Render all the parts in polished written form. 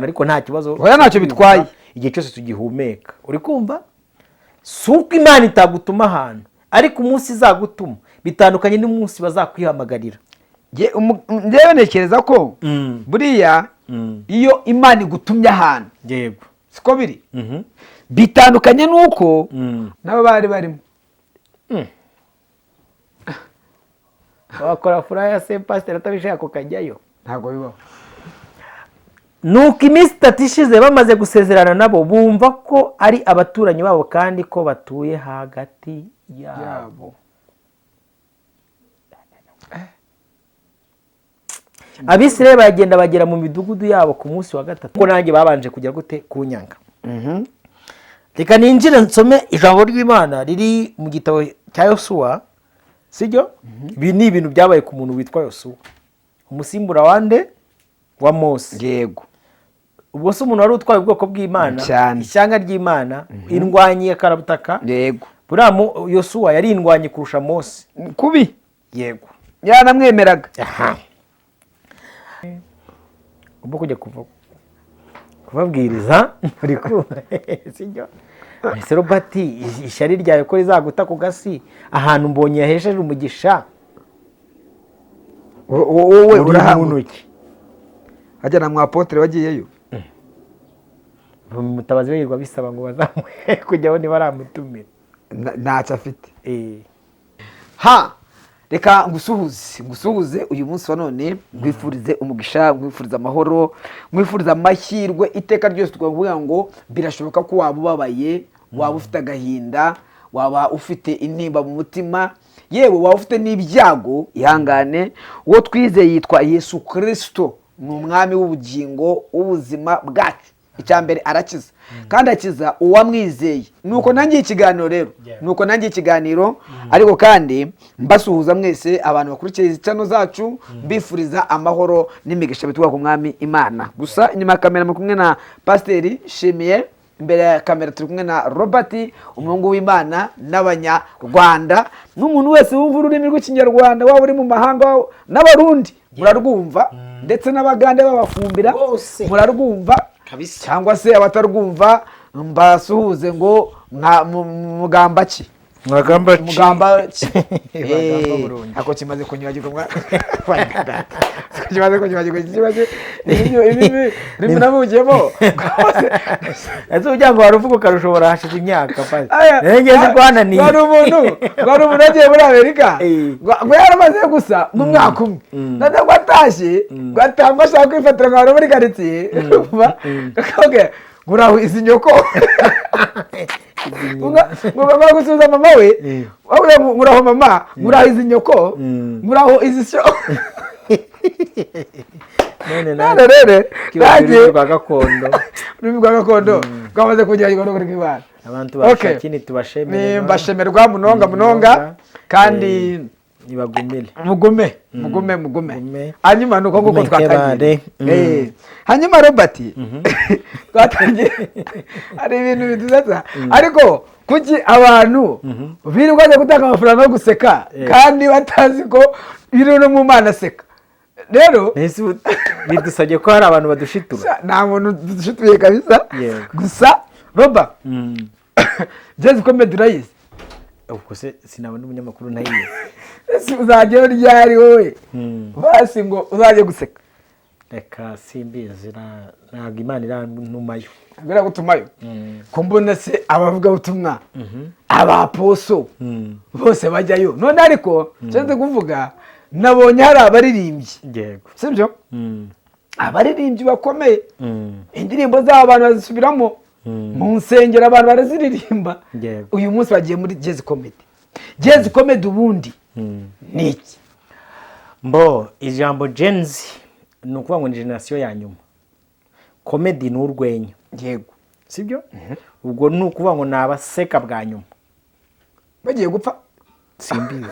Ariko nta kibazo. Oya, ntacyo bitwaye. Igihe cyose tugihumeka, uri kumva, si uko Imana itagutuma ahantu, ariko umunsi izagutuma bitandukanye n'umunsi bazakwihamagarira. Njyewe ntekereza ko buriya iyo Imana igutumye ahantu, siko biri, bitandukanye n'uko nabo bari barimo. Wakora flyer se pasiteri atabishaka ukajyayo? Ntabwo bibaho. Nuko iminsi 3 ishize, bamaze gusezerana nabo, bumva ko ari abaturanyi babo kandi ko batuye hagati yabo. Yabo. Abisirayeli baragenda bagera mu midugudu yabo ku munsi wa gatatu, kuko nanjye babanje kujya gute kunyanga. Reka ninjire nsome ijambo ry'Imana riri mu gitabo cya Yosuwa, sibyo? Ibi ni ibintu byabaye ku muntu witwa Yosuwa, umusimbura wande? Wa Mose. Yego. Ubwo se umuntu wari utwaye ubwoko bw'Imana, Cyane. ishyanga ry'Imana, indwanyi ya karabutaka. Buriya Yosuwa yari indwanyi kurusha Mose. Kubi. Yego. Yaranamwemeraga. Aha ugomba kujya kuva kubabwiriza, uri kumva, sibyo? Ese Robert, ishyari ryawe ko rizaguta ku gasi, ahantu mbonye yahesheje umugisha? Wowe uri mu urahamwe ntoki. Hajya na mwapotere wagiyeyo. Mutabazi we yirirwa bisaba ngo bazamuhe kujyaho niba aramutumira. Ntacyo afite. Eh. Ha, reka ngusuhuze, ngusuhuze uyu munsi wa none, nkwifurize umugisha, nkwifurize amahoro, nkwifurize amahirwe iteka ryose. Twavuga ngo birashoboka ko waba ubabaye, waba ufite agahinda, waba ufite intimba mu mutima, yewe waba ufite n'ibyago, ihangane. Uwo twizeye yitwa Yesu Kirisito, ni umwami w'ubugingo, w'ubuzima bwacu. Icya mbere arakiza, kandi akiza uwamwizeye. Nuko nangiye ikiganiro rero, nuko nangiye ikiganiro, ariko kandi mbasuhuza mwese abantu bakurikiye izi channel zacu, mbifuriza amahoro n'imigisha bituruka ku mwami Imana. Gusa inyuma ya kamera muri kumwe na Pasiteri Shimiye, imbere ya kamera turi kumwe na Robert, umuhungu w'Imana n'Abanyarwanda, n'umuntu wese wumva ururimi rw'Ikinyarwanda, waba uri mu mahanga, n'Abarundi murarwumva, ndetse n'Abagande babafumbira. Bose. Murarwumva. Kabisa. Cyangwa se abatarwumva mbasuhuze ngo mugamba ki? Mwagamba ki? Mugamba ki? Bagamba. Burundi. Ako kimaze kunyibagirwa kimaze kunyibagirwa, kimaze ibi nabugiyemo. Ese ugira ngo wari uvuga ukarushobora hashize imyaka? Aya, ngeze rwananiye. Wari umuntu wagiye muri Amerika, ngo yaramaze gusa mu mwaka umwe, none ngo atashye, ngo atangwa ashaka kwifatira ngo abantu muri karitsiye, urumva, akavuga ngo uraho izi nyoko, ngo bamara gusubiza mama we, bavuga ngo uraho mama, ngo uraho izi nyoko, ngo uraho izi syo. None none nawe rero kibazo nanjye rwa gakondo. Ururimi rwa gakondo rwamaze kugeragezwa no kuri Imana. Abantu Okay. bashakini tubashemere. Ni mbashemerwa munonga munonga kandi nibagumire. Mugume, mugume, mugume. Mugume. Hanyuma ni uko nguko Mugume twatangiye. kebare. Hanyuma Robert, twatangiye, hari ibintu bidusetsa, ariko kuki abantu birirwa bajya gutanga amafaranga yo guseka kandi batazi ko biri no mu Mana aseka rero? Mbese ubu bidusabye ko hari abantu badushitura? Nta muntu dushituye kabisa. Gusa Roba, Gen-Z Comedy urayizi? Ubwo se sinabona umunyamakuru ntayizi? Ese uzajyayo ryari wowe, basi ngo uzajye guseka? Reka simbizi, ntabwo Imana irantumayo. Ntabwo gutumayo ko mbona se abavugabutumwa, abaposo bose bajyayo none? Ariko nshatse kuvuga, nabonye hari abaririmbyi, sibyo? Abaririmbyi bakomeye, indirimbo zabo abantu bazisubiramo mu nsengero, abantu baraziririmba. Uyu munsi bagiye muri Gen-Z Comedy. Gen-Z Comedy ubundi ni iki? Mbo ijambo Gen-Z ni ukuvuga ngo ni génération ya nyuma, comedy ni urwenya. Sibyo? Ubwo ni ukuvuga ngo ni abaseka bwa nyuma. Bagiye gupfa. Simbizi.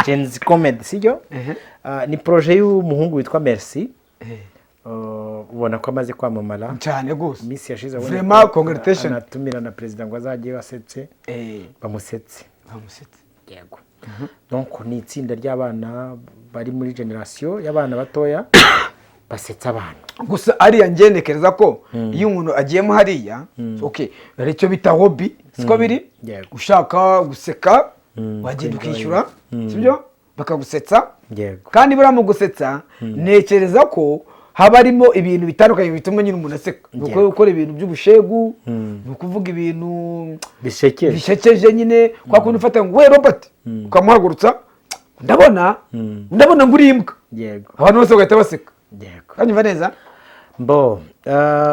Gen-Z Comedy, sibyo? Ah, ni projet y'umuhungu witwa Merci. Ubona ko amaze kwamamara. Cyane rwose. Iminsi yashize abonye Vraiment, ko congratulations. anatumira na perezida ngo azajye basetse, bamusetse. Bamusetse. Yego. Donc ni itsinda ry'abana bari muri génération y'abana batoya. Basetsa abantu. Gusa ariya ngenekereza ko iyo umuntu agiyemo hariya, okay, hari icyo bita hobby, siko biri? Yego. Ushaka guseka, wagenda ukishyura, sibyo, bakagusetsa. Kandi buriya mu gusetsa, ntekereza ko haba harimo ibintu bitandukanye bituma nyine umuntu aseka. Ni gukora ibintu by'ubushegu, ni ukuvuga ibintu bishekeje. Bishekeje nyine, kwa kundi ufata ngo: "We Robert," ukamuhagurutsa: "Ndabona, ndabona ngo uri imbwa." Abantu bose bagahita baseka. Kanyumva neza. Mbo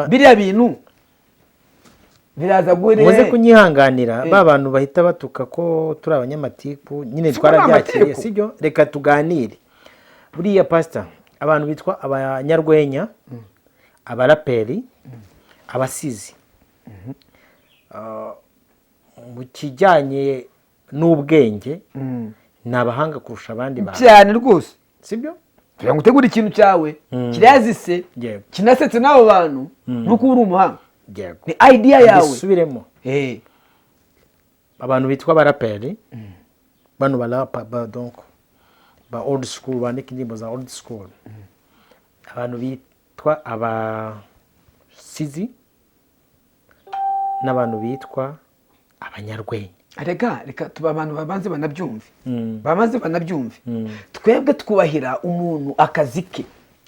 Biriya bintu biraza guhere. Muze kunyihanganira, Eh. ba bantu bahita batuka ko turi abanyamatiku nyine. Siko ni Twarabyakiriye. amatiku. Sibyo, reka tuganire. Buriya pasita, abantu bitwa abanyarwenya, abaraperi, abasizi, mu kijyanye n'ubwenge ni abahanga kurusha abandi bantu. Cyane rwose. Sibyo? Kugira ngo utegure ikintu cyawe kirazise, kinasetse n'abo bantu, nuko uba uri umuhanga. Ni idea yawe. Bisubiremo. Abantu bitwa abaraperi, bano barapa ba, donc ba old school, bandika indirimbo za old school, abantu bitwa abasizi n'abantu bitwa abanyarwenya. Reka tuba abantu babanze banabyumve, babanze banabyumve. Twebwe twubahira umuntu akazi ke.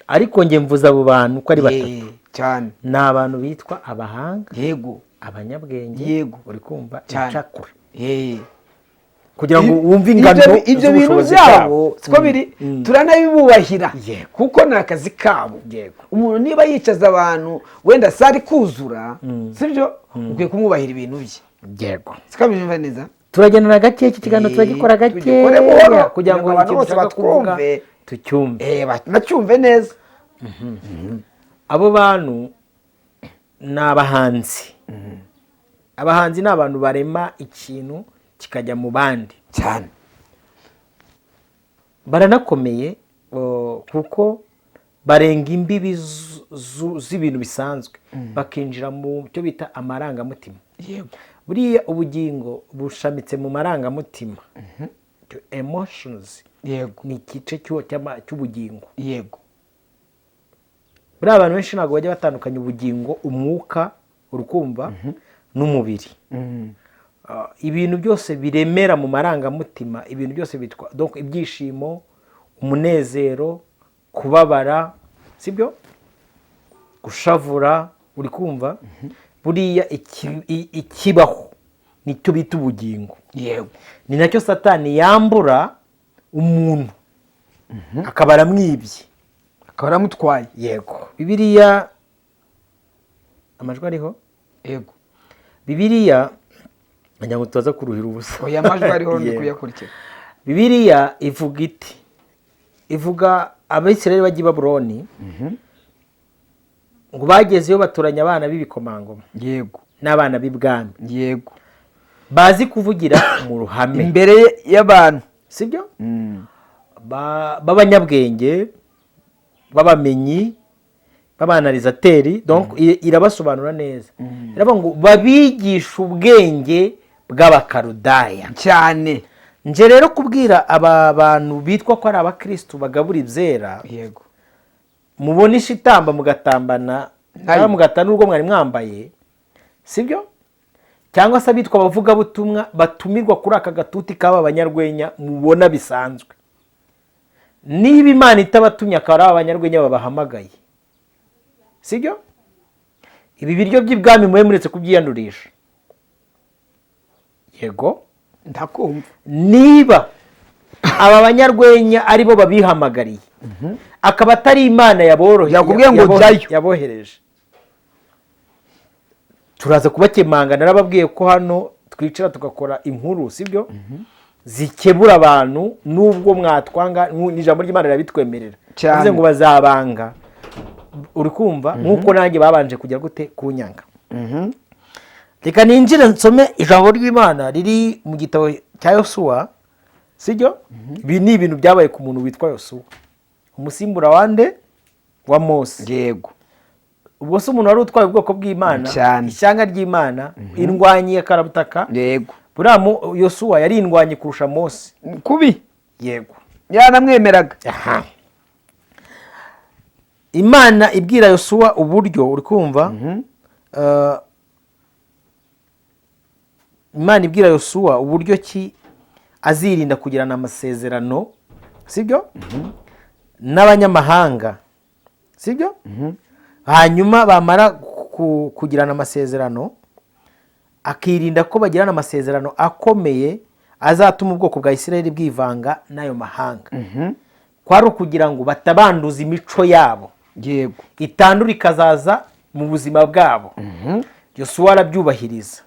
Ariko njye mvuze abo bantu uko ari batatu. Cyane. Ni abantu bitwa abahanga, abanyabwenge. Uri kumva? Cyane. Incakura kugira ngo wumve ingano Ibyo bintu z'ubushobozi byabo, bwabo. siko biri, turanabibubahira kuko ni akazi kabo. Umuntu niba yicaza abantu wenda salle kuzura, sibyo, ukwiye kumwubahira ibintu bye. Siko binyumva neza. Turagendana gake, iki kiganiro turagikora gake Tugikore buhoro kugira ngo abantu ikintu bose ushaka kuvuga batwumve. tucyumve. Nacyumve neza. Abo bantu ni abahanzi. Abahanzi ni abantu barema ikintu kikajya mu bandi. Baranakomeye, kuko barenga imbibi z'ibintu bisanzwe, bakinjira mu cyo bita amarangamutima. Buriya ubugingo bushamitse mu marangamutima, emotions. Ni igice cy'ubugingo. Buriya abantu benshi ntabwo bajya batandukanya ubugingo, umwuka, urukumva, n'umubiri. Ibintu byose biremera mu marangamutima, ibintu byose bitwa donc ibyishimo, umunezero, kubabara, sibyo, gushavura, uri kumva? Buriya ikibaho nicyo bita ubugingo. Ni nacyo Satani yambura umuntu akaba aramwibye. Akaba aramutwaye. Yego. Bibiliya, amajwi ariho? Yego. Bibiliya, ngira ngo tubaza kuruhira ubusa. Oya, amajwi ariho, ndi kuyakurikira. Bibiliya ivuga iti, ivuga Abisirayeli bajya i Babuloni, ngo bagezeyo batoranya abana b'ibikomangoma n'abana b'ibwami bazi kuvugira mu ruhame imbere y'abantu. Sibyo? B'abanyabwenge, b'abamenyi, b'abanalizateri. Donc irabasobanura neza, iravuga ngo babigisha ubwenge bw'Abakarudaya. Cyane. Nje rero kubwira aba bantu bitwa ko ari abakirisitu bagabura ibyera, mubona ishitamba mugatambana cyangwa mugatana n'urwo mwari mwambaye, sibyo? Cyangwa se abitwa abavugabutumwa batumirwa kuri aka gatuti k'aba banyarwenya mubona bisanzwe, niba Imana itabatumye akaba ari abanyarwenya babahamagaye, sibyo, ibi biryo by'ibwami mube muretse kubyiyandurisha. Yego. Ndakumva. Niba aba banyarwenya aribo babihamagariye, akaba atari Imana Yakubwiye ngo jyayo. yabohereje, turaza kubakemanga. Narababwiye ko hano twicara tugakora inkuru, sibyo, zikebura abantu. Nubwo mwatwanga, n'ijambo ry'Imana rirabitwemerera. Cyane. Bivuze ngo bazabanga, uri kumva, nk'uko nanjye babanje kujya gute kunyanga. Reka ninjire nsome ijambo ry'Imana riri mu gitabo cya Yosuwa, sibyo? Ibi ni ibintu byabaye ku muntu witwa Yosuwa, umusimbura wande? Wa Mose. Ubwo se umuntu wari utwaye ubwoko bw'Imana, ishyanga ry'Imana, indwanyi ya karabutaka. Buriya Yosuwa yari indwanyi kurusha Mose. Kubi. Yego. Yanamwemeraga. Aha. Imana ibwira Yosuwa uburyo, uri kumva? Imana ibwira Yosuwa uburyo ki azirinda kugirana amasezerano, sibyo, n'abanyamahanga, sibyo? Hanyuma bamara kugirana amasezerano, akirinda ko bagirana amasezerano akomeye azatuma ubwoko bwa Isirayeli bwivanga n'ayo mahanga, kwari ukugira ngo batabanduza imico yabo, itandura ikazaza mu buzima bwabo. Yosuwa arabyubahiriza.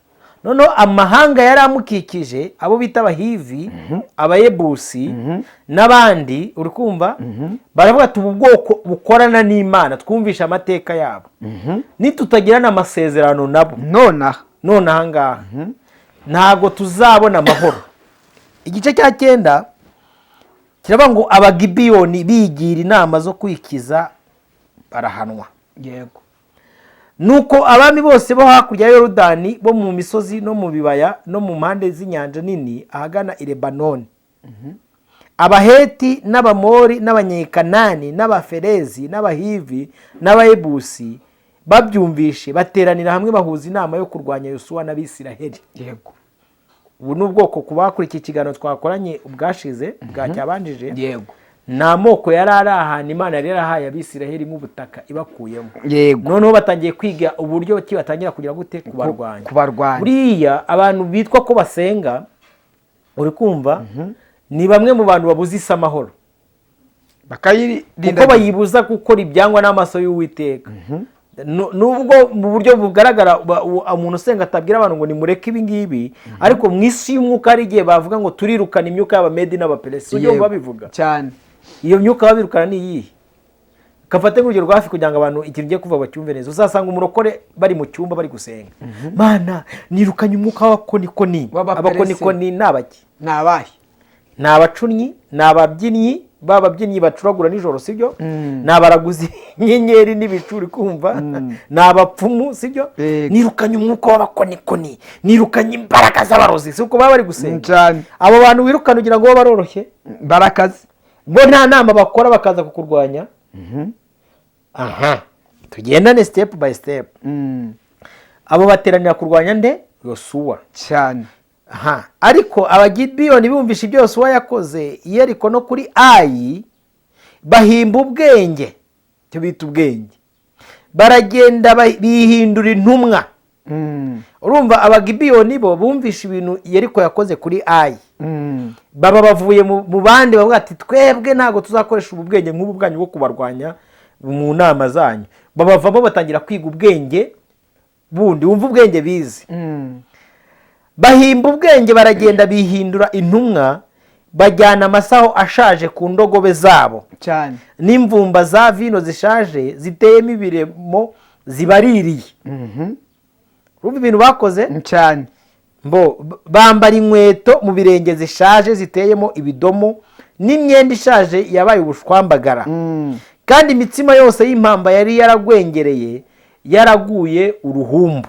Noneho amahanga yari amukikije, abo bita Abahivi, Abayebusi n'abandi, uri kumva, baravuga ati: "Ubu bwoko bukorana n'Imana, twumvishe amateka yabo, nitutagirana amasezerano nabo nonaha, none aha ngaha ntabwo tuzabona amahoro." Igice cya 9 kiravuga ngo Abagibiyoni bigira inama zo kwikiza, barahanwa. Nuko abami bose bo hakurya ya Yorodani, bo mu misozi no mu bibaya no mu mpande z'inyanja nini ahagana i Lebanoni, Abaheti n'Abamori n'Abanyekanani n'Abaferezi n'Abahivi n'Abayebusi, babyumvishe bateranira hamwe, bahuza inama yo kurwanya Yosuwa n'Abisiraheli. Ubu ni ubwoko, ku bakurikiye ikiganiro twakoranye ubwashize bwa cyabanjije, ni amoko yari ari ahantu Imana yari yarahaye Abisiraheli nk'ubutaka ibakuyemo. Noneho batangiye kwiga uburyo ki batangira kugira gute? Kubarwanya. Kubarwanya. Buriya abantu bitwa ko basenga, uri kumva, ni bamwe mu bantu babuza isi amahoro, bakayirinda, kuko bayibuza gukora ibyangwa n'amaso y'Uwiteka. Nubwo mu buryo bugaragara umuntu usenga atabwira abantu ngo nimureke ibi ngibi, ariko mu isi y'umwuka hari igihe bavuga ngo turirukana imyuka y'Abamedi n'Abaperesi. Ujya wumva babivuga? Cyane. Iyo myuka babirukana ni iyihe? Kafate nk'urugero rwa hafi kugira ngo abantu ikintu ugiye kuvuga bacyumve neza. Uzasanga umurokore bari mu cyumba bari gusenga: "Mana, nirukanye umwuka w'abakonikoni." W'Abaperesi. Abakonikoni ni abaki? Ni abahe? Ni abacunnyi, ni ababyinnyi, ba babyinnyi bacuragura nijoro, sibyo? Ni abaraguzi inyenyeri n'ibicu, uri kumva? Ni abapfumu, sibyo? Yego. "Nirukanye umwuka w'abakonikoni, nirukanye imbaraga z'abarozi." Si uko baba bari gusenga? Cyane. Abo bantu wirukana ugira ngo bo baroroshye? Barakaze. Bo nta nama bakora bakaza kukurwanya? Aha tugendane step by step. Abo bateranira kurwanya nde? Yosuwa. Cyane. Aha, ariko Abagibiyoni bumvishe ibyo Yosuwa yakoze i Yeriko no kuri Ayi, bahimba ubwenge, icyo bita ubwenge, baragenda bihindura intumwa. Urumva, Abagibiyoni bo bumvishe ibintu Yeriko yakoze kuri Ayi, baba bavuye mu bandi, bavuga ati: "Twebwe ntabwo tuzakoresha ubu bwenge nk'ubu bwanyu bwo kubarwanya mu nama zanyu." Babavamo, batangira kwiga ubwenge bundi. Wumva ubwenge bize? Bahimba ubwenge, baragenda bihindura intumwa, bajyana amasaho ashaje ku ndogobe zabo n'imvumba za vino zishaje ziteyemo ibiremo zibaririye. Urumva ibintu bakoze? Cyane. Mbo bambara inkweto mu birenge zishaje ziteyemo ibidomo, n'imyenda ishaje yabaye ubushwambagara, kandi imitsima yose y'impamba yari yaragwengereye, yaraguye uruhumbu.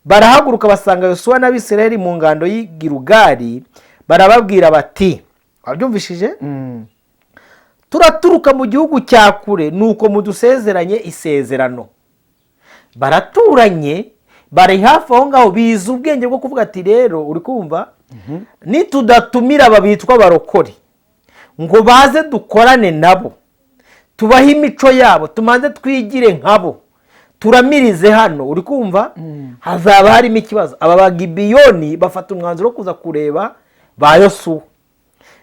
Barahaguruka, basanga Yosuwa n'Abisirayeli mu ngando y'i Gilugali, barababwira bati, wabyumvishije? "Turaturuka mu gihugu cya kure, nuko mudusezeranye isezerano." Baraturanye, bari hafi aho ngaho, biza ubwenge bwo kuvuga ati: "Rero, uri kumva, nitudatumira aba bitwa barokore ngo baze dukorane nabo, tubahe imico yabo, tumanze twigire nkabo, turamirize hano, uri kumva, hazaba harimo ikibazo." Aba Bagibiyoni bafata umwanzuro wo kuza kureba ba Yosuwa.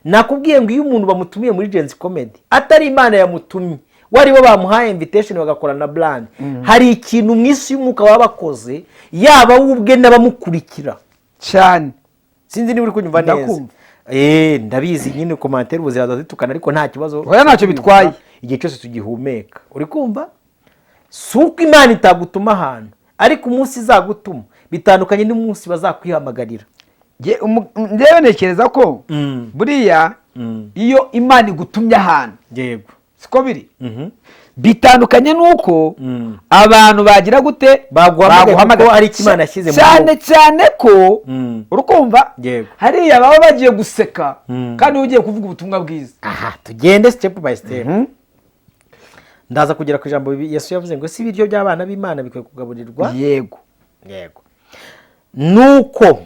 Nakubwiye ngo iyo umuntu bamutumiye muri Gen-Z Comedy, atari Imana yamutumye, wari bo bamuhaye invitation, bagakora na brand, hari ikintu mu isi y'umwuka baba bakoze, yaba we ubwe n'abamukurikira. Cyane. Sinzi niba uri kunyumva neza. Ndakumva. Ndabizi nyine, commentaire ubu ziraza zitukana, ariko nta kibazo. Oya, ntacyo bitwaye. Igihe cyose tugihumeka, uri kumva, si uko Imana itagutuma ahantu, ariko umunsi izagutuma bitandukanye n'umunsi bazakwihamagarira. Njyewe ntekereza ko buriya iyo Imana igutumye ahantu, siko biri, bitandukanye n'uko abantu bagira gute? Baguhamagaye kuko Baguhamagara. ari icyo Imana yashyize muri cyane wowe. Cyane ko urukumva hariya baba bagiye guseka, kandi ugiye kuvuga ubutumwa bwiza. Aha tugende step by step. Ndaza kugera ku ijambo Yesu yavuze ngo si ibiryo by'abana b'Imana bikwiye kugaburirwa. Yego. Nuko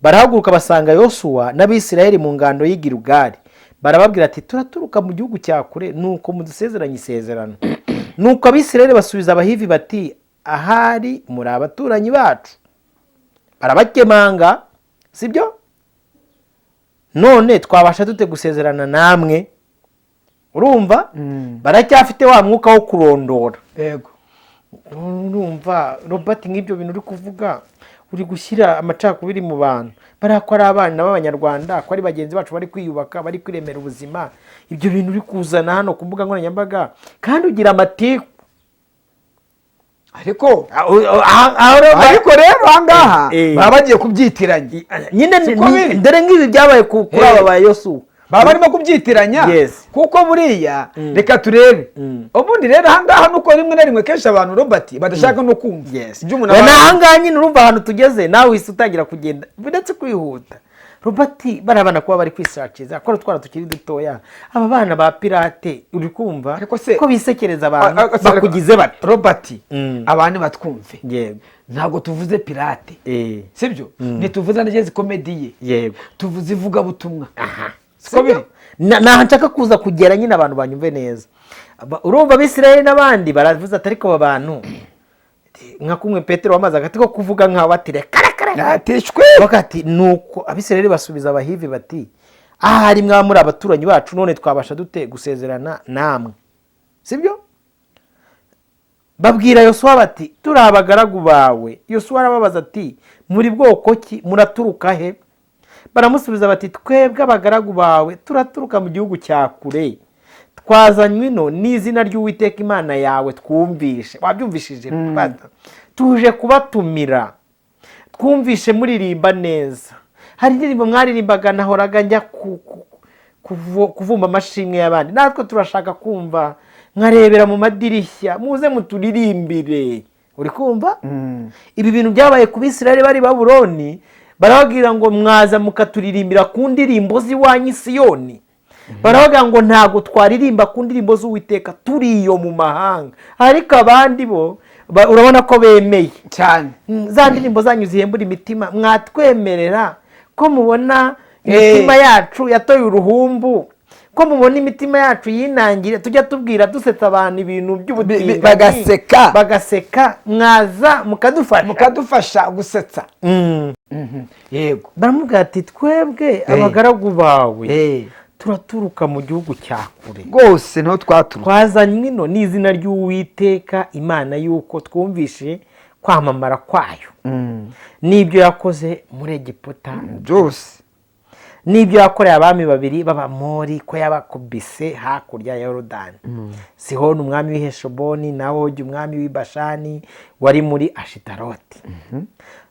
barahaguruka basanga Yosuwa n'Abisirayeli mu ngando y'i Gilugali, barababwira ati: "Turaturuka mu gihugu cya kure, nuko mudusezeranye isezerano." Nuko Abisirayeli basubiza Abahivi bati: "Ahari muri abaturanyi bacu." Barabakemanga, sibyo? "None twabasha dute gusezerana namwe?" Urumva baracyafite wa mwuka wo kurondora. Urumva Robert, nk'ibyo bintu uri kuvuga, uri gushyira amacakubiri mu bantu, bariya ko ari abana b'Abanyarwanda, ko ari bagenzi bacu bari kwiyubaka, bari kwiremera ubuzima. Ibyo bintu uri kuzana hano ku mbuga nkoranyambaga, kandi ugira amatiku. Ariko Aho rero ariko rero ahangaha baba bagiye kubyitiranya. Nyine Siko biri. Dore nk'ibi byabaye kuri aba ba Yosuwa. Baba barimo kubyitiranya. Kuko buriya reka turebe ubundi rero ahangaha, nuko rimwe na rimwe kenshi abantu, Robert, badashaka no kumva ibyo umuntu We aba ni ahangaha nyine, urumva ahantu tugeze, nawe uhise utangira kugenda uretse kwihuta. Robert, bariya bana kuba bari kwishakiza ko ari utwana tukiri dutoya, aba bana ba pirate, uri kumva Ariko se ko bisekereza abantu Ah, bakugize bate? Robert, abantu batwumve. Ntabwo tuvuze pirate, sibyo? Ntituvuze na comedy ye. Tuvuze ivugabutumwa. Siko biri? Naha nshaka kuza kugera nyine, abantu banyumve neza. Urumva Abisirayeli n'abandi baravuze ati: "Ariko aba bantu," nka kumwe Petero wamaze agati ko kuvuga nkaho, bati: "Reka, reka, reka." Natishwe. Bakati nuko Abisirayeli basubiza Abahivi bati: "Ahari mwaba muri abaturanyi bacu, none twabasha dute gusezerana namwe?" Sibyo? Babwira Yosuwa bati: "Turi abagaragu bawe." Yosuwa arababaza ati: "Muri bwoko ki? Muraturuka he?" Baramusubiza bati: "Twebwe abagaragu bawe turaturuka mu gihugu cya kure, twazanywe ino n'izina ry'Uwiteka Imana yawe twumvishe." Wabyumvishije? Bata. "Tuje kubatumira, twumvishe muririmba neza. Hari indirimbo mwaririmbaga nahoraga njya kuvumba amashimwe y'abandi. Natwe turashaka kumva, nkarebera mu madirishya. Muze muturirimbire." Uri kumva ibi bintu byabaye ku Bisirayeli bari i Babuloni, barababwira ngo: "Mwaza mukaturirimbira ku ndirimbo z'iwanyu i Siyoni." Baravuga ngo: "Ntabwo twaririmba ku ndirimbo z'Uwiteka turi iyo mu mahanga." Ariko abandi bo urabona ko bemeye. Cyane. Za ndirimbo zanyu zihembura imitima, mwatwemerera ko mubona imitima yacu yatoye uruhumbu, ko mubona imitima yacu yinangire, tujya tubwira dusetsa abantu ibintu by'ubutinganyi, bagaseka. Bagaseka, mwaza mukadufasha. Mukadufasha gusetsa. Yego. Baramubwira ati: "Twebwe abagaragu bawe turaturuka mu gihugu cya kure." Rwose niho twaturutse. "Twazanywe ino n'izina ry'Uwiteka Imana, y'uko twumvishe kwamamara kwayo n'ibyo yakoze muri Egiputa, byose, n'ibyo yakoreye abami babiri b'Abamori, ko yabakubise hakurya ya Yorodani, Sihoni umwami w'i Heshiboni na Ogi umwami w'i Bashani wari muri Ashitaroti.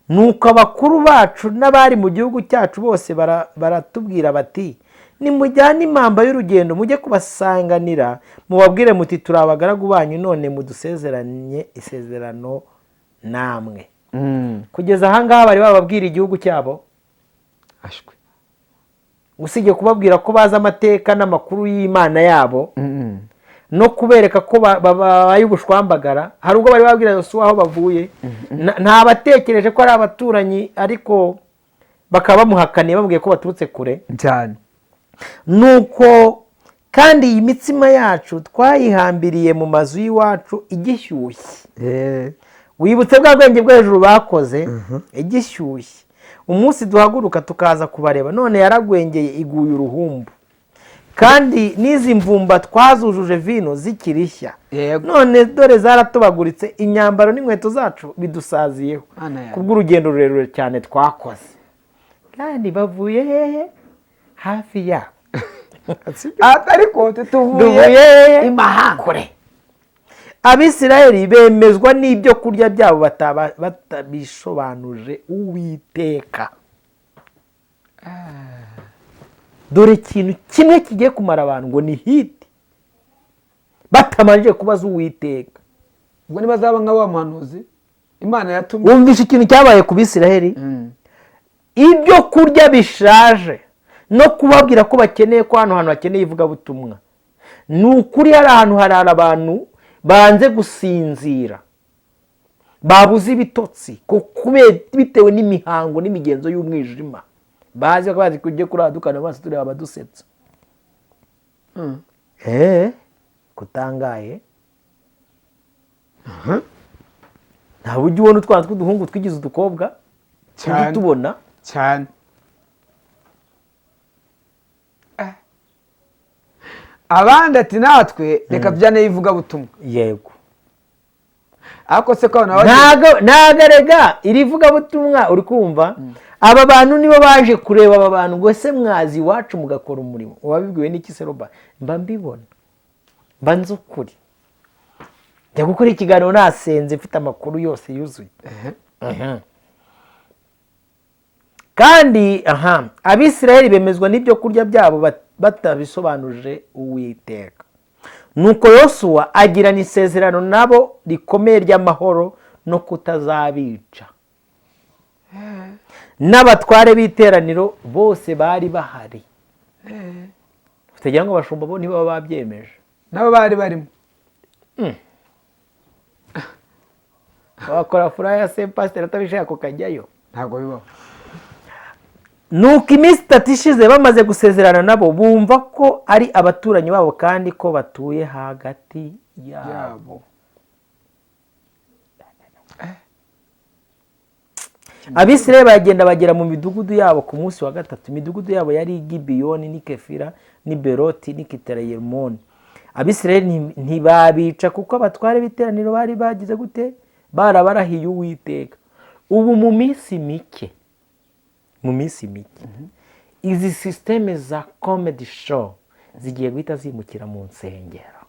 Nuko abakuru bacu n'abari mu gihugu cyacu bose baratubwira bati: 'Nimujyane impamba y'urugendo, mujye kubasanganira, mubabwire muti: Turi abagaragu banyu, none mudusezeranye isezerano namwe.'" Kugeza ahangaha bari bababwira igihugu cyabo? Ashwe. Usibye kubabwira ko bazi amateka n'amakuru y'Imana yabo no kubereka ko babaye ubushwambagara, hari ubwo bari babwira Yosuwa aho bavuye? Ntabatekereje ko ari abaturanyi, ariko bakaba bamuhakaniye, bamubwiye ko baturutse kure. Cyane. Nuko kandi iyi mitsima yacu twayihambiriye mu mazu y'iwacu igishyushye. Wibutse bwa bwenge bwo hejuru bakoze? Igishyushye umunsi duhaguruka tukaza kubareba, none yaragwengeye, iguye uruhumbu. Kandi n'izi mvumba twazujuje vino zikiri nshya, none dore zaratobaguritse. Imyambaro n'inkweto zacu bidusaziyeho Mana yanjye. kubw'urugendo rurerure cyane twakoze." Kandi bavuye hehe? Hafi yabo. Ariko tuvuye Duvuye imahanga. Kure. Abisirayeli bemezwa n'ibyo kurya byabo batabisobanuje Uwiteka. Dore ikintu kimwe kigiye kumara abantu ngo ni hit, batabanje kubaza Uwiteka. Ubwo ntibazaba nka wa muhanuzi Imana yatumye. Wumvishe ikintu cyabaye ku Bisirayeli? Ibyo kurya bishaje no kubabwira ko bakeneye, ko hano hantu hakeneye ivugabutumwa. Ni ukuri, hari ahantu harara abantu banze gusinzira, babuze ibitotsi bitewe n'imihango n'imigenzo y'umwijima. Bazi ko bazi kujya kuradukana amaso tureba abadusetsa. Kutangaye nta buryo ubona utwana tw'uduhungu twigize udukobwa. Cyane. Tubona. Cyane. Abandi ati natwe reka tujyane ivugabutumwa. Yego. Ariko se ko abantu baba Ntago erega iri vugabutumwa, uri kumva, aba bantu nibo baje kureba aba bantu ngo ese mwazi iwacu mugakora umurimo? Wabibwiwe n'iki se, Robert? Mba mbibona, mba nzi ukuri. Njya gukora ikiganiro nasenze, mfite amakuru yose yuzuye. Kandi aha Abisirayeli bemezwa n'ibyo kurya byabo batabisobanuje Uwiteka. Nuko Yosuwa agirana isezerano nabo rikomeye ry'amahoro no kutazabica, n'abatware b'iteraniro bose bari bahari. Utagira ngo abashumba bo ntibaba babyemeje. Nabo bari barimo. Wakora flyer se pasiteri atabishaka ukajyayo? Ntabwo bibaho. Nuko iminsi 3 ishize bamaze gusezerana nabo, bumva ko ari abaturanyi babo kandi ko batuye hagati yabo. Yabo. Abisirayeli baragenda bagera mu midugudu yabo ku munsi wa gatatu. Imidugudu yabo yari i Gibeyoni n'i Kefira n'i Beroti n'i Kiterayemoni. Abisirayeli ntibabica kuko abatware b'iteraniro bari bagize gute? Barabarahiye Uwiteka. Ubu mu minsi mike izi système za comedy show zigiye guhita zimukira mu nsengero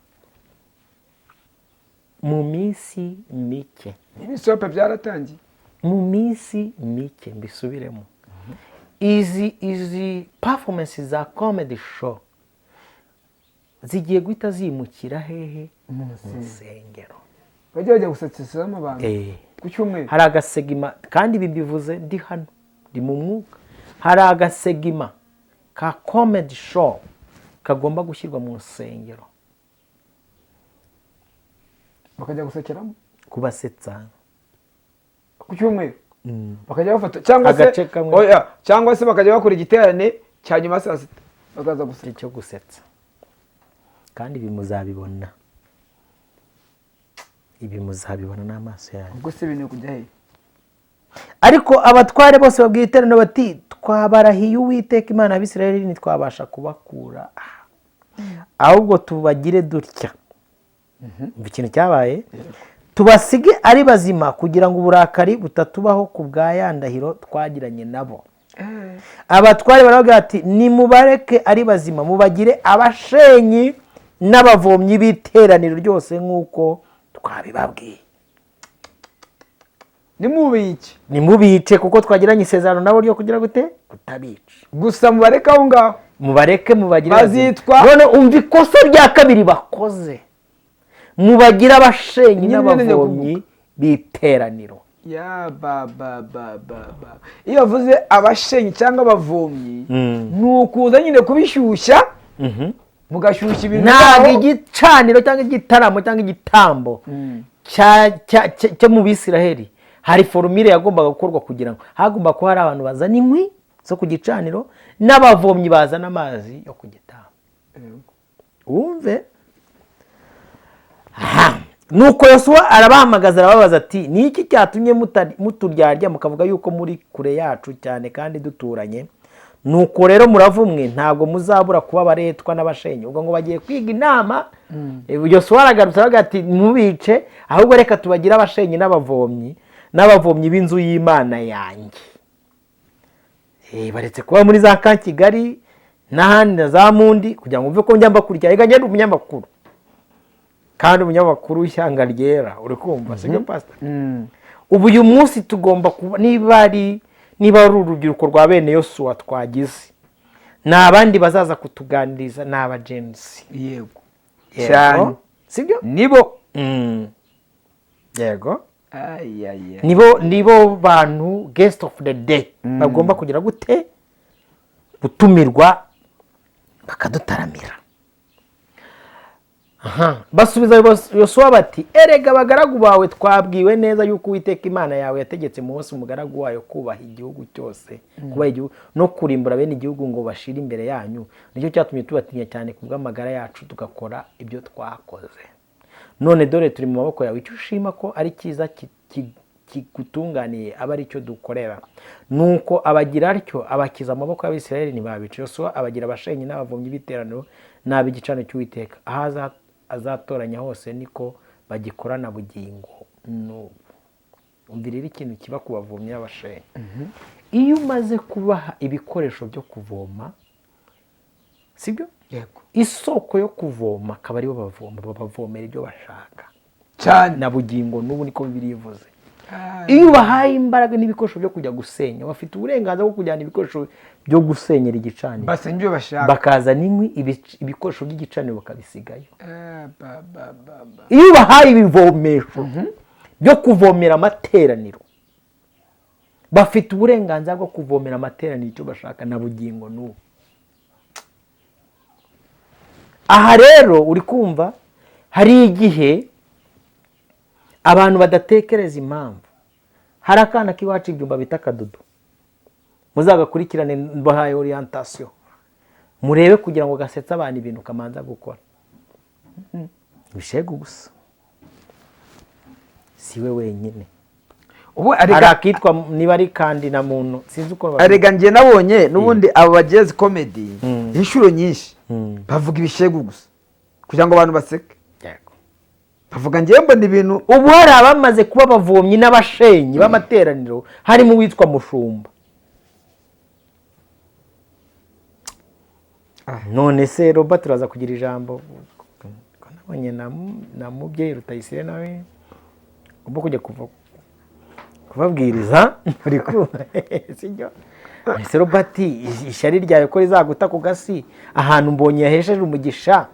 mu minsi mike. Ibisope byaratangiye. Mu minsi mike, mbisubiremo, izi performance za comedy show zigiye guhita zimukira hehe? Mu nsengero. Bajya bajya gusetseramo abantu ku cyumweru. Hari agasegment, kandi ibi mbivuze ndi hano, ndi mu mwuka. Hari agasegment ka comedy show kagomba gushyirwa mu nsengero. Bakajya gusekeramo. Kubasetsa. Ku cyumweru bakajya bafata cyangwa se Agace kamwe. Oya, cyangwa se bakajya bakora igiterane cya nyuma ya saa sita bakaza guseka. Cyo gusetsa. Kandi ibi muzabibona, ibi muzabibona n'amaso yanyu. Ubwo se ibintu kujya he? Ariko abatware bose babwira iteraniro bati: "Twabarahiye Uwiteka Imana y'Abisirayeli, ntitwabasha kubakura aha. Ahubwo tubagire dutya." Umva ikintu cyabaye: "Tubasige ari bazima kugira ngo uburakari butatubaho ku bwa ya ndahiro twagiranye nabo." Abatware baravuga bati: "Nimubareke ari bazima, mubagire abashenyi n'abavomyi b'iteraniro ryose nk'uko twabibabwiye." Nimubike. Nimubice kuko twagiranye isezerano nabo ryo kugira gute? Kutabica. Gusa mubareke aho ngaho. Mubareke, mubagire bazima. Bazitwa- None umva ikosa rya kabiri bakoze: mubagire abashenyi Nyine n'abavomyi b'iteraniro. Ya ba ba ba ba ba, iyo bavuze abashenyi cyangwa abavomyi, ni ukuza nyine kubishyushya, mugashyushya ibintu Ntabwo byaho. igicaniro cyangwa igitaramo cyangwa igitambo cyo mu Bisiraheli, hari formule yagombaga gukorwa kugira ngo hagomba kuba hari abantu bazana inkwi zo ku gicaniro n'abavomyi bazana amazi yo ku gitambo. Wumve. Aha. Nuko Yosuwa arabahamagaza, arababaza ati: "Ni iki cyatumye muturyarya mukavuga yuko muri kure yacu cyane kandi duturanye? Nuko rero muravumwe, ntabwo muzabura kuba abaretwa n'abashenyi." Ubwo ngo bagiye kwiga inama. Yosuwa aragarutse aravuga ati: "Ntubice, ahubwo reka tubagire abashenyi n'abavomyi b'inzu y'Imana yanjye." Baretse kuba muri za ka Kigali n'ahandi na za Mundi, kugira ngo mve ko njya mbakurikira. Reka ngende umunyamakuru, kandi umunyamakuru w'ishyanga ryera, uri kumva, sibyo pastor? Ubu uyu munsi tugomba kuba, niba ari urubyiruko rwa bene Yosuwa twagize, ni abandi bazaza kutuganiriza, ni abagenzi. Yego. Yego. Cyane. Sibyo? Nibo. Yego. Ayaya. Nibo bantu guest of the day bagomba kugira gute? Gutumirwa bakadutaramira. Aha. Basubiza Yosuwa bati: "Erega abagaragu bawe twabwiwe neza yuko Uwiteka Imana yawe yategetse Mose umugaragu wayo kubaha igihugu cyose, kubaha igihugu no kurimbura bene igihugu ngo bashire imbere yanyu. Nicyo cyatumye tubatinya cyane ku bw'amagara yacu, tugakora ibyo twakoze. None dore turi mu maboko yawe, icyo ushima ko ari cyiza kigutunganiye aba ari cyo dukorera." Nuko abagira atyo, abakiza amaboko y'Abisirayeli, ntibabica. Yosuwa abagira abashenyi n'abavomyi b'iteraniro n'ab'igicaniro cy'Uwiteka, aho azatoranya hose niko bagikorana bugingo n'ubu. Umva rero ikintu kiba ku bavomyi n'abashenyi: iyo umaze kubaha ibikoresho byo kuvoma, sibyo? Yego. Isoko yo kuvoma akaba aribo bavoma, babavomera ibyo bashaka. Cyane. Na bugingo n'ubu niko Bibiliya ivuze. Iyo ubahaye imbaraga n'ibikoresho byo kujya gusenya, bafite uburenganzira bwo kujyana ibikoresho byo gusenyera igicaniro. Basenya ibyo bashaka. Bakazana inkwi, ibikoresho by'igicaniro bakabisigayo. Eh, ba, ba, ba, ba. Iyo ubahaye ibivomesho byo kuvomera amateraniro, bafite uburenganzira bwo kuvomera amateraniro icyo bashaka. Na bugingo n'ubu. Aha rero uri kumva hari igihe abantu badatekereza impamvu. Hari akana k'iwacu ibyumba bita Akadudu, muzagakurikirane, mbahaye orientation, murebe kugira ngo gasetse abantu ibintu kamanza gukora ibishegu gusa. Si we wenyine. Ubu hari arega akitwa niba ari kandi na muntu, sinzi uko arega njye nabonye n'ubundi abo bageze comedy inshuro nyinshi bavuga ibishegu gusa kugira ngo abantu baseke. Yego. Bavuga, njyewe mbona ibintu. Ubu hari abamaze kuba abavomyi n'abashenyi b'amateraniro, harimo uwitwa Mushumba. None se Robert, uraza kugira ijambo ko nabonye na mubyeyi Rutayisire nawe ugomba kujya kuva kubabwiriza, uri kumva, sibyo? Ese Robert, ishyari ryawe ko rizaguta ku gasi ahantu Mbonye yahesheje umugisha?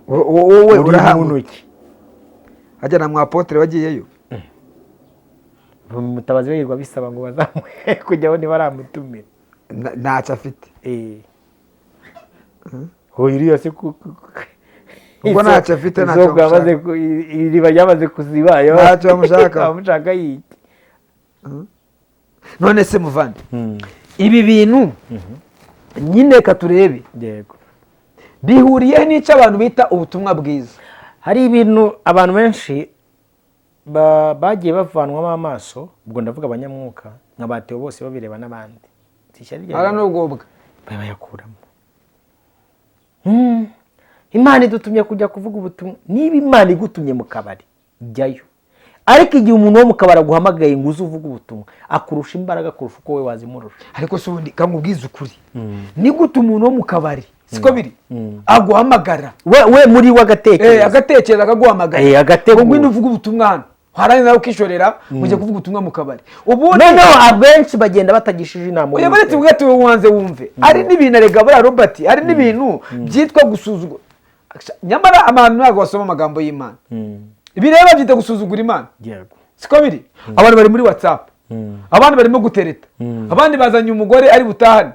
Wowe Uri mu urahamwe ntoki. Hajya na mwapotere wagiyeyo. Mutabazi we yirirwa bisaba ngo bazamuhe kujyaho ntibaramutumira. Ntacyo afite. Hoya iriya se Ubwo ntacyo afite, ntacyo isoko yamaze bamushaka. Iriba ryamaze kuziba. Ntacyo bamushaka. Bamushaka yiki? None se muvandi, ibi bintu nyine reka turebe bihuriye n'icyo abantu bita ubutumwa bwiza. Hari ibintu abantu benshi bagiye bavanwamo amaso, ubwo ndavuga abanyamwuka nka ba Theo bose babireba n'abandi. Si ishyari rya Ara n'ubwobwa. Bayakuramo. Imana idutumye kujya kuvuga ubutumwa. Niba Imana igutumye mu kabari, jyayo. Ariko igihe umuntu wo mu kabari aguhamagaye ngo uze uvuge ubutumwa, akurusha imbaraga kurusha uko we wazimurusha. Ariko se ubundi kamubwiza ukuri, ni gute umuntu wo mu kabari, siko biri, aguhamagara? We muri we agatekereza. Agatekereza akaguhamagara Agategura. ngo ngwino uvuge ubutumwa hano, warangiza nawe ukishorera mujya kuvuga ubutumwa mu kabari ubundi. Noneho abenshi bagenda batagishije inama Oya, Uwiteka. baretse ubwo ati wanze wumve, hari n'ibintu arega buriya Robert, hari n'ibintu byitwa gusuzugura, nyamara abantu ntabwo basoma amagambo y'Imana. Ibi rero babyita gusuzugura Imana. Siko biri? Abantu bari muri WhatsApp, abandi barimo gutereta, abandi bazanye umugore ari butahane,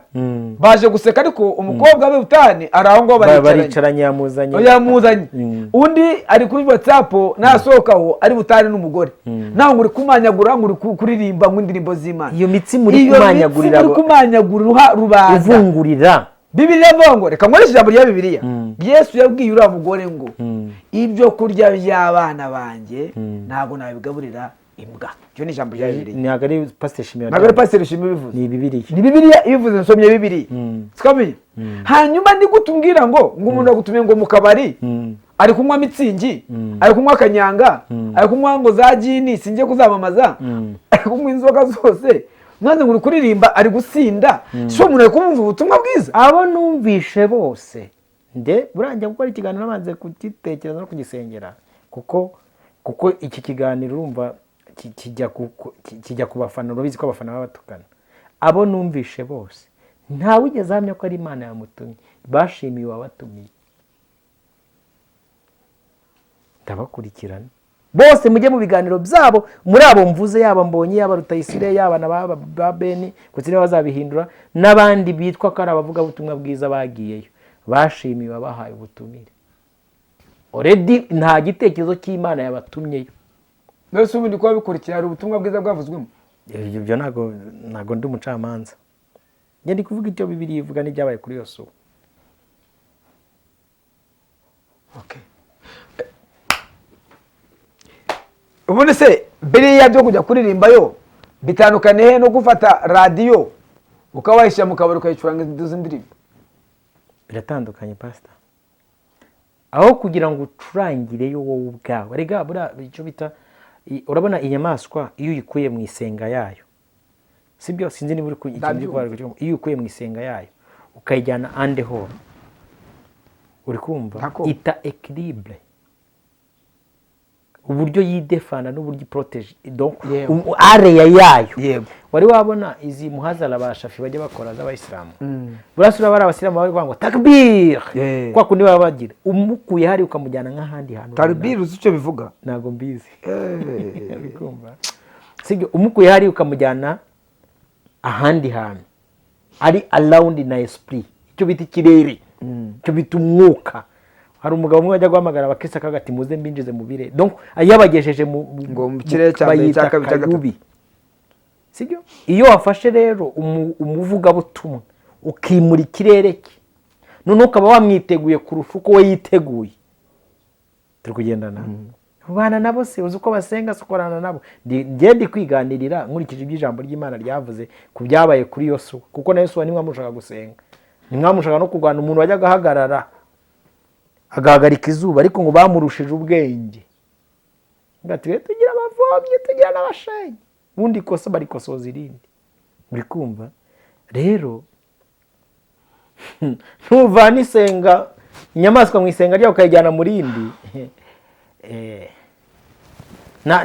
baje guseka, ariko umukobwa ari butahane ari aho ngaho baricaranye. Baricaranye, yamuzanye. Yamuzanye. Undi ari kuri WhatsApp, nasohoka aho ari butahane n'umugore, nawe ngo uri kumanyagura, ngo uri kuririmba ngo indirimbo z'Imana. Iyo mitsi muri Iyo mitsi kumanyagurira muri kumanyagurira uha rubanda. Uvungurira. Bibiliya avuga ngo, reka nkoreshe ijambo rya Bibiliya, Yesu yabwiye uriya mugore ngo ibyo kurya by'abana banjye ntabwo nabigaburira imbwa. Iryo ni ijambo rya Bibiliya. Ntabwo ari Pasiteri Shimira. Ntabwo ari Pasiteri Shima ibivuze. Ni Bibiliya. Ni Bibiliya ibivuze, nsomye Bibiliya, sikamenya. Hanyuma ni gute umbwira ngo umuntu agutumiye ngo mu kabari, ari kunywa Mützig, ari kunywa kanyanga, ari kunywa ngo za gin, singiye kuzamamaza, ari kunywa inzoga zose, mwanze ngo uri kuririmba, ari gusinda, si uwo muntu ari kumva ubutumwa bwiza? Abo numvishe bose, nde burangiye gukora ikiganiro nabanze kugitekereza no kugisengera, kuko iki kiganiro urumva kijya ku bafana, urabizi ko abafana baba batukana. Abo numvishe bose ntawigeze ahamya ko ari Imana yamutumye, bashimiye uwabatumiye. Ndabakurikirana bose, mujye mu biganiro byabo. Muri abo mvuze, yaba Mbonye, yaba Rutayisire, yaba na ba Beni, kuko niba bazabihindura, n'abandi bitwa ko ari abavugabutumwa bwiza bagiyeyo, bashimiye abahaye ubutumire. Already nta gitekerezo cy'Imana yabatumyeyo. Mbese ubundi kuba bikurikira, hari ubutumwa bwiza bwavuzwemo? Ibyo ntabwo ndi umucamanza. Njye ndi kuvuga icyo Bibiliya ivuga n'ibyabaye kuri Yosuwa. Okay. Ubundi se biriya byo kujya kuririmbayo bitandukanye he no gufata radiyo ukaba wayishyira mu kabari ukayicuranga izo ndirimbo? Biratandukanye, pasita. Aho kugira ngo ucurangireyo wowe ubwawe, rega buriya icyo bita urabona inyamaswa iyo uyikuye mu isenga yayo, sibyo? Sinzi niba uri ikintu Ndabyumva. iyo uyikuye mu isenga yayo ukayijyana ande horo, uri kumva? Ndakumva. Ita équilibre, uburyo yidefanda n'uburyo iprotège, donc area yayo. Wari wabona izi muhazara ba Shafi bajya bakora z'abayisilamu? Burasura bari abasilamu bari kuvuga ngo takbir, kwa kundi baba bagira, umukuye hari ukamujyana nk'ahandi hantu runaka. Takbir, uzi icyo bivuga? Ntabwo mbizi. Uri kumva, sibyo? Umukuye hari ukamujyana ahandi hantu ari around na esprit, icyo bita ikirere, icyo bita umwuka. Hari umugabo umwe wajya guhamagara abakirisitu akavuga ati: "Muze mbinjize mu birere." Donc yabagejeje mu Ngo mu kirere cya mbere, bayita cya kabiri, cya gatatu. Kayubi, sibyo? Iyo wafashe rero umuvugabutumwa ukimura ikirere cye, noneho ukaba wamwiteguye kurusha uko we yiteguye, turi kugendana, ubana nabo se, uzi uko basenga se, ukorana nabo. Njye ndi kwiganirira nkurikije ibyo ijambo ry'Imana ryavuze ku byabaye kuri Yosuwa, kuko na Yosuwa ntimwamushaka gusenga, ntimwamushaka no kurwana. Umuntu wajyaga ahagarara agahagarika izuba, ariko ngo bamurushije ubwenge. Ngo ati: "Twe tugira abavomyi, tugira n'abashenyi." Ubundi ikosa barikosoza irindi. Uri kumva rero, ntuvana isenga inyamaswa mu isenga ryayo ukayijyana mu rindi. Na